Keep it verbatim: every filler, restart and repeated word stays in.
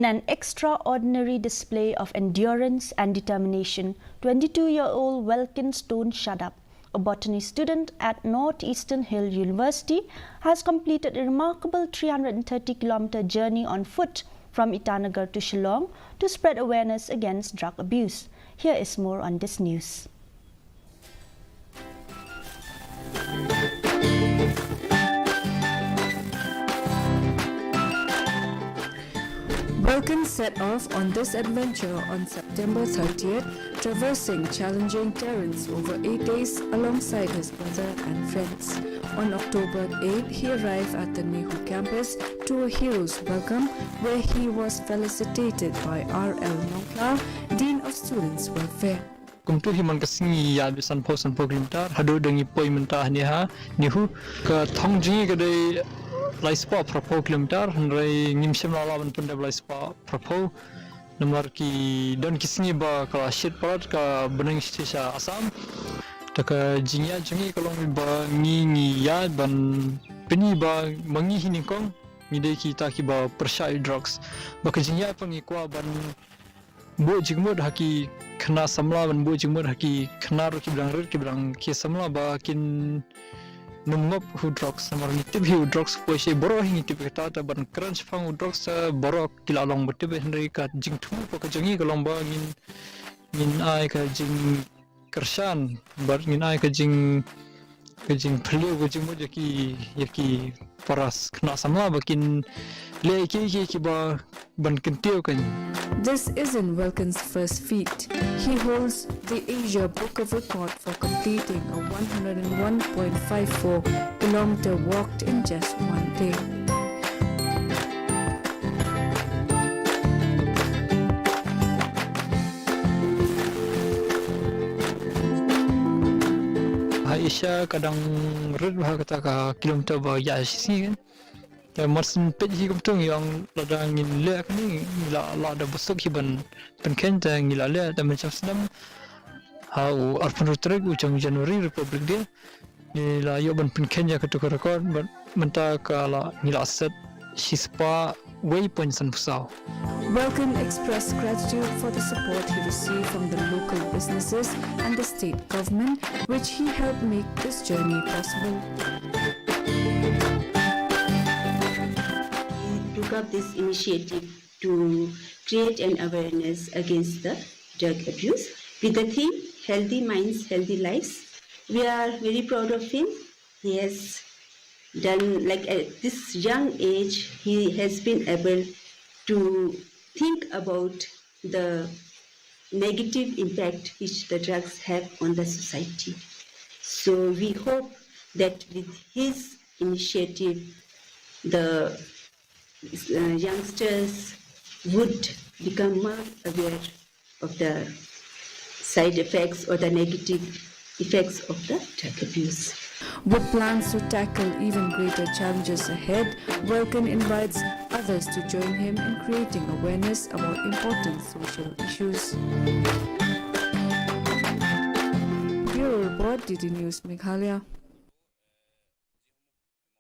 In an extraordinary display of endurance and determination, twenty-two-year-old Welkin Stone Shadap, a botany student at Northeastern Hill University, has completed a remarkable three hundred thirty kilometer journey on foot from Itanagar to Shillong to spread awareness against drug abuse. Here is more on this news. Welkin set off on this adventure on September thirtieth, traversing challenging terrains over eight days alongside his brother and friends. On October eighth, he arrived at the NEHU campus to a hero's welcome, where he was felicitated by R L Nongkhlaw, Dean of Students Welfare. Kumtu hi man ka sngi ïaid beit sanphew, sanphew kilometer, haduh da ngi poi mynta hangne ha NEHU. Ka thong jong ngi ka dei lai spah phraphew kilometer, hynrei ngim shym la lah ban pyndep lai spah phraphew. Namar ki don ki sngi ba ka la shit palat ka bneng shisha sha Assam. Te ka jingïaid jong ngi ka long ba ngi, ngi ïaid ban pyni ba ma ngi hi nyngkong ngi dei kita kiba pyrshah ïa drugs. Ba ka jingïaid pat ngi kwah ban buh jingmut ha ki khynnah samla, ban buh jingmut ha ki khynnah ruh kiba dang rit, kiba dang khie samla ba kin nym ngop ha u drugs, namar ngi tip hi u drugs u poi shai baroh hi, ngi tip kata, te ban kren shaphang u drugs te baroh ki la long ba tip, hynrei ka jingthmu ka jong ngi ka long ba ngin, ngin ai ka jingkyrshan bad ngin ai ka jing, ka jingphylliew, ka jingmut ïa ki, ïa ki para khynnah samla ba kin leh kiei kiei kiba ban kyntiew kein. This isn't Welkin's first feat. He holds the Asia Book of Record for completing a one hundred and one point five four kilometer walk in just one day. Ha Asia ka dang rit bha kata ka kilometer ba ïaid shi sngi kein. Te mar syn peit hi kumtu ngi ong lada ngin leh kane ngi la, la da ba suk hi ban pynkheiñ, te ngi la leh, te mynshem snem ha u arphew hynriew tarik u jong January, Republic Day, ngi la ïoh ban pynkheiñ ïa katu ka record, bad mynta ka la, ngi la set shispah wei point san phew saw. Welkin expressed gratitude for the support he received from the local businesses and the state government, which he helped make this journey possible. We took up this initiative to create an awareness against the drug abuse with the theme Healthy Minds, Healthy Lives. We are very proud of him. He has done, like, at this young age, he has been able to think about the negative impact which the drugs have on the society. So we hope that with his initiative, the uh, youngsters would become more aware of the side effects or the negative effects of the drug abuse. With plans to tackle even greater challenges ahead, Welkin invites others to join him in creating awareness about important social issues. Bureau Report, D D News Meghalaya.